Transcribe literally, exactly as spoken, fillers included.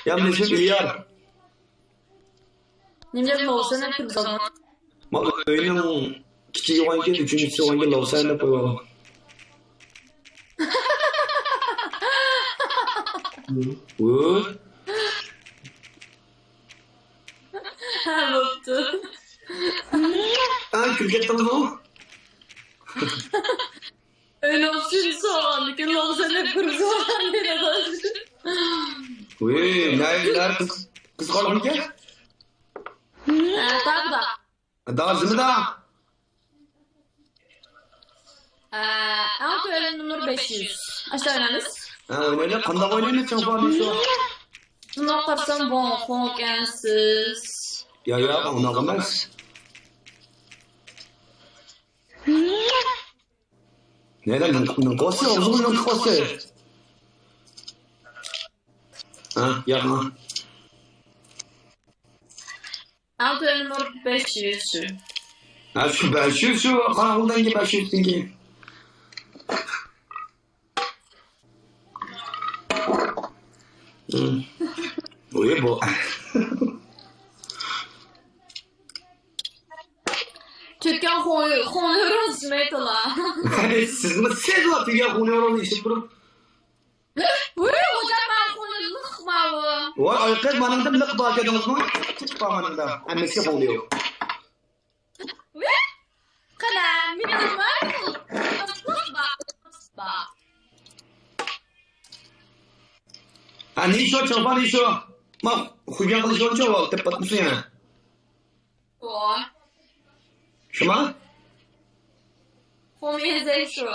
يا، مېنىڭ ئىسمىم ئىليار. نېمىدەپ لوۋسەن دەپ كىرگۈزۈۋالدىڭ؟ ما ئۆينىڭ كىچىكى بولغانكىن، ئۈچىنچىسى بولغانكىن لوۋسەن دەپ قويۇۋالدىم. ۋۇ. ھە، بوپتۇ. ھە، كۈلۈپ كەتتىڭىزمۇ؟ ئۆينىڭ ئۈچىنچىسى بولغاندىكىن لوۋسەن دەپ كىرگۈزۈۋالغان مېنى. ۋۇي، نەي، نەي، قىز، قىزىقارلىقمىكەن؟ ھە، تاغدا. داغ زىمىدا. ھە، ئەڭ تۆۋەن نومۇر بەش يۈز. ئاشتا ئوينايمىز. ھە، ئوينايلى. قانداق ئوينايمىز، چوڭ پارنىشو؟ شۇنداق قارىسام، بوڭ، خوڭ ئىكەنسىز. يا، يا، ئۇنداق ئەمەس. نېمە، نېمە، نېمە قىلىۋاتىسىز؟ ئاغزىڭىزنى نېمە قىلىۋاتىسىز؟ ھە، ياق، ھە. ئەڭ تۆۋەن نومۇر بەش يۈز شۇ. ھە، شۇ بەش يۈز شۇ، قاراڭغۇدىن كېيىن بەش يۈزدىن كېيىن. ھىم. ئۇي، بۇ. تۈگەن خۇڭ-، خۇڭلىرىڭ ئىچمەي تولا. سىزمۇ سىزلا تۈگەن خۇڭلىرىڭ ئىچىپ تۇرۇپ. ۋۇي، خوجام، ماۋۇ خۇڭلىرى لىق ماۋۇ. ۋاي، ئايقىز، مانىڭدا لىق بار كۆردىڭىزمۇ؟ لىق بار مانىڭدا. ھەممىسى خۇڭلىرى. ۋە قەلەم، مېنىڭ بار. ھە، نېشو، چاپا نېشو. ما، خۇيان قىلىشونچە ۋاقىت تېپىپ باقمىسۇن يەنە. ۋا. شۇما؟ خوميەنزەي شۇ.